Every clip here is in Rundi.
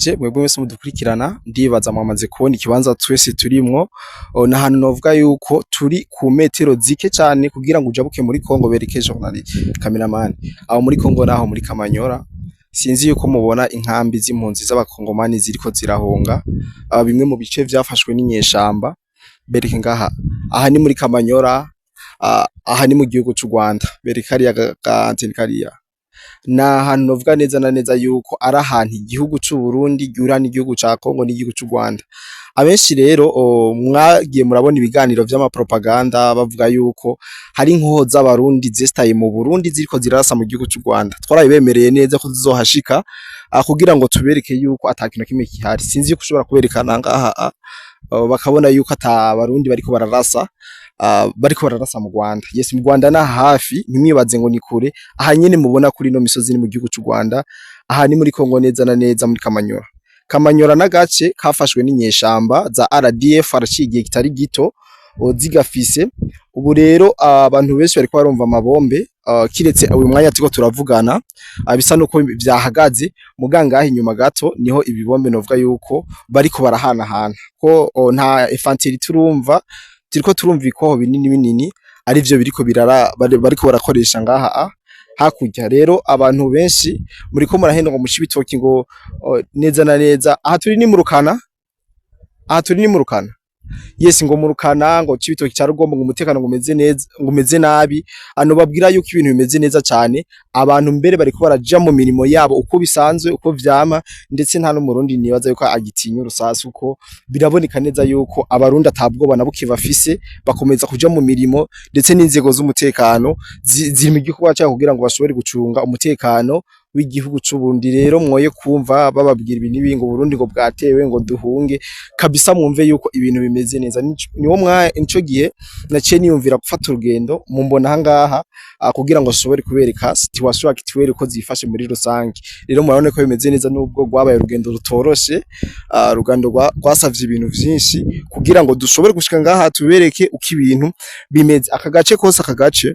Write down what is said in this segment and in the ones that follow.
Mwebwe mwese mudukurikirana, ndibaza mwamaze kubona ikibanza twese turimwo. N'ahantu novuga yuko turi ku metero zike cane kugira ngo ujabuke muri Congo. Bereke journaliste cameraman aho muri Congo, naho muri Kamanyora. Sinzi yuko mubona inkambi z'impunzi z'abakongomani ziriko zirahunga bimwe mu bice vyafashwe n'inyeshamba. Bereke ngaha, aha ni muri Kamanyora, aha ni mu gihugu c'u Rwanda. Bereke kariya ga antenne kariya. Ni ahantu novuga neza na neza yuko ari ahantu igihugu c'u Burundi gihurira n'igihugu ca Congo n'igihugu c'u Rwanda. Abenshi rero mwagiye murabona ibiganiro vy'amapropaganda bavuga yuko hari inkoho z'abarundi zesitaye mu Burundi ziriko zirarasa mu gihugu c'u Rwanda. Twarabibemereye neza ko tuzohashika kugira ngo tubereke yuko ata kintu na kimwe gihari. Sinzi yuko ushobora kuberekana ngaha, bakabona yuko ata barundi bariko bararasa mu Rwanda. Yes, mu Rwanda na hafi, ntimwibaze ngo ni kure. Aha nyene mubona kuri ino misozi ni mu gihugu c'u Rwanda, aha ni muri Congo neza na neza muri Kamanyora. Kamanyora n'agace kafashwe n'inyeshamba za RDF haraciye igihe kitari gito zigafise. Ubu rero abantu benshi bariko barumva amabombe, kiretse uyu mwanya turiko turavugana bisa nuko vyahagaze. Muga ngaha inyuma gato niho ibibombe novuga yuko bariko barahanahana, ko nta infanterie turumva, turiko turumva ibikoho binini binini arivyo biriko birara bariko barakoresha ngaha hakurya. Rero abantu benshi muriko murahenda ngo mu Cibitoki, ngo neza na neza aha turi ni mu Rukana, aha turi ni mu Rukana. Yes, ngo mu Rukana, ngo Cibitoki ca Rugombo, ngo umutekano ngo umeze neza, ngo umeze nabi. Ano babwira yuko ibintu bimeze neza cane. Abantu mbere bariko baraja mu mirimo yabo uko bisanzwe, uko vyama, ndetse nta n'umurundi nibaza yuko agitinya urusasu, uko biraboneka neza yuko abarundi atabwoba na buke bafise, bakomeza kuja mu mirimo, ndetse n'inzego z'umutekano ziri mu gikorwa cabo kugira ngo bashobore gucunga umutekano w'igihugu c'Uburundi. Rero mwoye kumva bababwira ibi n'ibi, ngo Burundi ngo bwatewe, ngo duhunge kabisa. Mwumve yuko ibintu bimeze neza. Niwo nico gihe naciye niyumvira gufata urugendo mumbona ahangaha kugira ngo nshobore kubereka situation actuelle uko zifashe muri rusange. Rero murabona ko bimeze neza, nubwo rwabaye urugendo rutoroshe, urugendo rwasavye ibintu vyinshi kugira ngo dushobore gushika ngaha tubereke uko ibintu bimeze. Aka gace kose, aka gace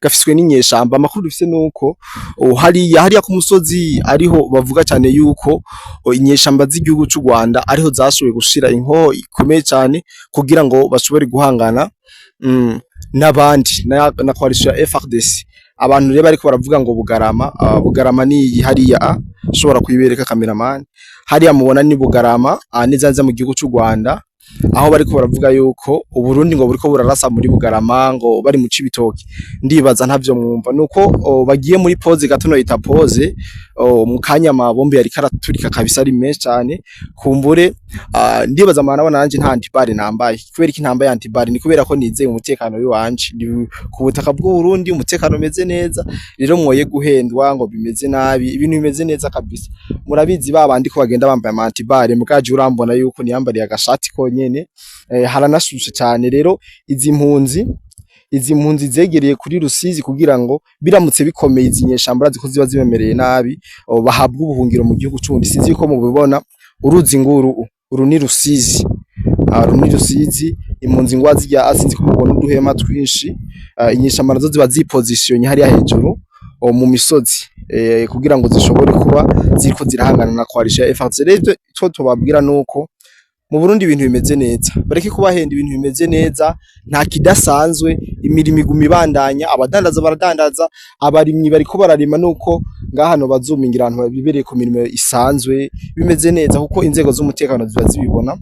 gafiswe n'inyeshamba. Amakuru dufise nuko hariya ku musozi ariho bavuga cyane yuko inyeshamba z'igihugu c'u Rwanda ariho zashoboye gushira inkoho ikomeye cyane kugira ngo bashobore guhangana n'abandi na coalition ya FARDC. Abantu rero bariko baravuga ngo Bugarama, Bugarama ni hariya, ushobora kuyibereka cameraman, hariya mubona ni Bugarama, neza neza mu gihugu c'u Rwanda, aho bariko baravuga yuko Uburundi ngo buriko burarasa muri Bugarama, ngo bari mu Cibitoki. Ndibaza ntavyo mwumva nuko bagiye muri pause gato, no yita pause mu kanya amabombe yari karaturika kabisa ari menshi cyane. Kumbure ndibaza mwana nanje nta anti-balles nambaye. Kubera iki ntambaye anti-balles? Ni kubera ko nizeye umutekano w'iwanje. Ndi ku butaka bw'u Burundi, umutekano umeze neza. Rero mwoye guhendwa ngo bimeze nabi, ibintu bimeze neza kabisa. Murabizi babandi ko bagenda bambaye ama anti-balles, mugaje urambona yuko niyambariye agashati konyene, haranashushe cyane. Rero izi mpunzi zegereye kuri Rusizi kugira ngo biramutse bikomeye, izi nyeshamba ziko ziba zibemereye nabi, bahabwa ubuhungiro mu gihugu c'Uburundi. Sinzi yuko mubibona uruzi nguru, uru ni Rusizi, uru ni Rusizi. Impunzi ngwa zirya, sinzi ko mubona uduhema twinshi. Inyeshamba nazo ziba zipositionye hariya hejuru mu misozi kugira ngo zishobore kuba ziriko zirahangana na coalition ya FARDC. Rero ico tubabwira nuko mu Burundi ibintu bimeze neza, bareke kubahenda, ibintu bimeze neza, nta kidasanzwe. Imirimo iguma ibandanya, abadandaza baradandaza, abarimyi bariko bararima, nuko ngaha no bazumingira abantu bibereye ku mirimo isanzwe. Bimeze neza kuko inzego z'umutekano ziba zibibona.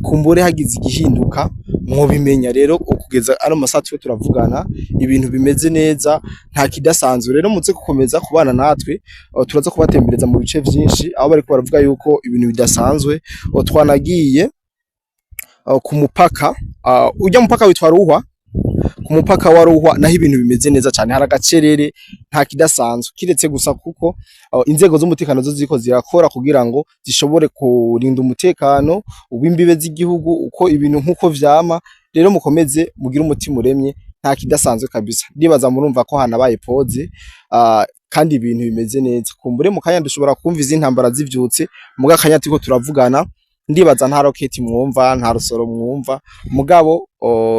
Kumbure hagize igihinduka mwobimenya. Rero kugeza ano masaha turiko turavugana, ibintu bimeze neza, nta kidasanzwe. Rero muze gukomeza kubana natwe, turaza kubatembereza mu bice vyinshi aho bariko baravuga yuko ibintu bidasanzwe. Twanagiye ku mupaka, urya mupaka witwa Ruhwa, ku mupaka wa Ruhwa naho ibintu bimeze neza cyane, hari agacerere, nta kidasanzwe, kiretse gusa kuko inzego z'umutekano zo ziriko zirakora kugira ngo zishobore kurinda umutekano w'imbibe z'igihugu, uko ibintu nkuko vyama. Rero mukomeze mugire umutima uremye, nta kidasanzwe kabisa. Ndibaza murumva ko hanabaye pause, kandi ibintu bimeze neza. Kumbure mu kanya dushobora kumva izi ntambara zivyutse. Muga kanya turiko turavugana, ndibaza nta roketi mwumva, nta rusoro mwumva, mugabo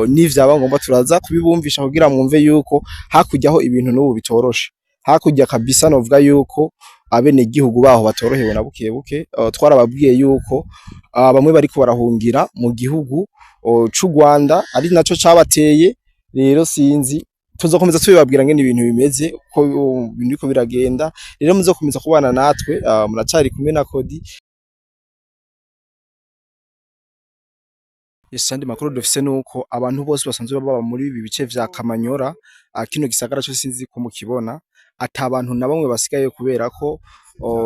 nivyaba ngombwa turaza kubibumvisha kugira mwumve yuko hakurya aho ibintu n'ubu bitoroshe. Hakurya kabisa novuga yuko abenegihugu baho batorohewe na bukebuke. Twarababwiye yuko bamwe bariko barahungira mu gihugu c'u Rwanda ari naco cabateye. Rero sinzi, tuzokomeza tubibabwira ngene ibintu bimeze, uko ibintu biriko biragenda. Rero muzokomeza kubana natwe, muracari kumwe na Kodi. Yes, andi makuru dufise nuko abantu bose basanzwe baba muri ibi bice vya Kamanyora, kino gisagara cose sinzi ko mukibona, ata bantu na bamwe basigaye kubera ko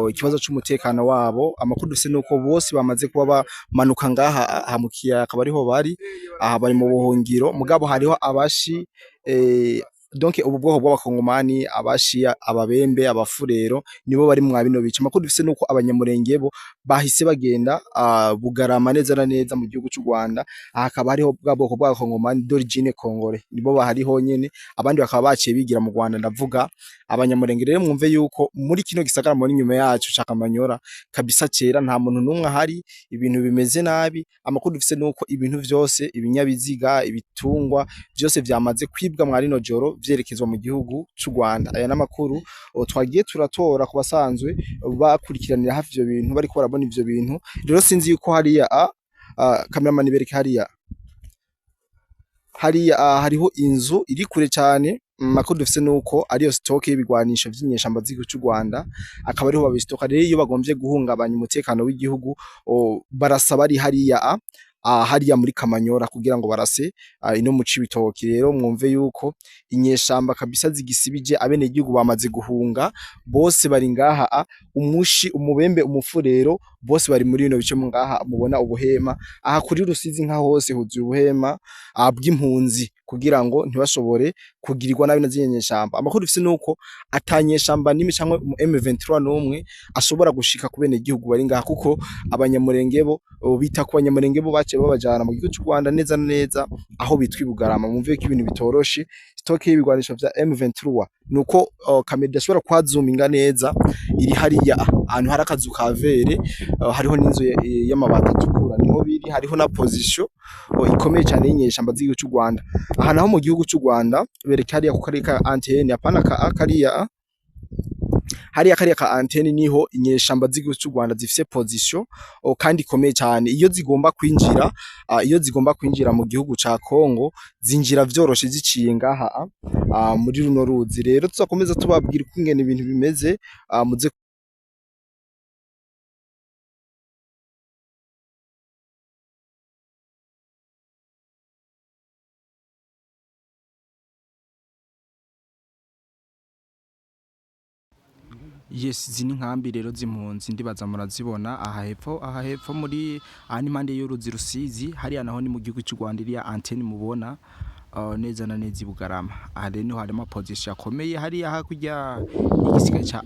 ikibazo c'umutekano wabo. Amakuru dufise nuko bose bamaze kuba bamanuka ngaha aha mu kiyaya, akaba ariho bari, aha bari mu buhungiro. Mugabo hariho abashi, donc ubu bwoko bw'abakongomani, abashi, ababembe, abafurero nibo bari mwa bino bice. Amakuru dufise nuko abanyamurenge bo bahise bagenda Bugarama neza na neza mu gihugu c'u Rwanda. Aha hakaba hariho bwa bwoko bw'abakongomani d'origine congolais, nibo bahari honyene, abandi bakaba baciye bigira mu Rwanda, ndavuga abanyamurenge. Rero mwumve yuko muri kino gisagara muri inyuma yacu ca Kamanyora kabisa cera nta muntu n'umwe ahari, ibintu bimeze nabi. Amakuru dufise nuko ibintu vyose, ibinyabiziga, ibitungwa vyose vyamaze kwibwa mwa rino joro vyerekezwa mu gihugu c'u Rwanda. Aya n'amakuru twagiye turatora ku basanzwe bakurikiranira hafi ivyo bintu, bariko barabona ivyo bintu. Rero sinzi yuko hariya cameraman bereke hariya, hariya hariho inzu iri kure cane. Amakuru dufise nuko ariyo stock y'ibigwanisho vy'inyeshamba z'igihugu c'u Rwanda, akaba ariho babistoka. Rero iyo bagomvye guhungabanya umutekano w'igihugu, barasa bari hariya hariya muri Kamanyora kugira ngo barase ino mu Cibitoki. Rero mwumve yuko inyeshamba kabisa zigisibije, abenegihugu bamaze guhunga bose bari ngaha, umushi, umubembe, umufurero bose bari muri bino bice ngaha mubona ubuhema. Aha kuri Rusizi nka hose huzuye ubuhema bw'impunzi kugira ngo ntibashobore kugirirwa nabi na ziriya nyeshamba. Amakuru dufise nuko ata nyeshamba n'imwe canke umu M23 n'umwe ashobora gushika ku benegihugu bari ngaha, kuko abanyamurenge bo bita ku banyamurenge bo baciye babajana mu gihugu c'u Rwanda neza na neza aho bitwa i Bugarama. Mwumve ko ibintu bitoroshe. Stock y'ibigwanisho vya M23 nuko kamera idashobora kuhazuminga neza, iri hariya ahantu hari akazu ka vere, hariho n'inzu y'amabati atukura, niho biri. Hariho na position ikomeye cane y'inyeshamba z'igihugu c'u Rwanda. Aha naho mu gihugu c'u Rwanda bereka hariya ku kariya ka antenne, apana ka kariya, hariya kariya ka antenne, niho inyeshamba z'igihugu c'u Rwanda zifise position kandi ikomeye cane. Iyo zigomba kwinjira mu gihugu ca Congo zinjira vyoroshe ziciye ngaha muri runo ruzi. Rero tuzakomeza tubabwira uko ingene ibintu bimeze, muze. Yes, izi ni nkambi rero z'impunzi, ndibaza murazibona aha hepfo, aha hepfo muri aha ni impande y'uruzi Rusizi. Hariya naho ni mu gihugu c'u Rwanda, iriya antenne mubona neza na neza i Bugarama. Aha rero niho harimo position akomeye hariya hakurya igisirikare ca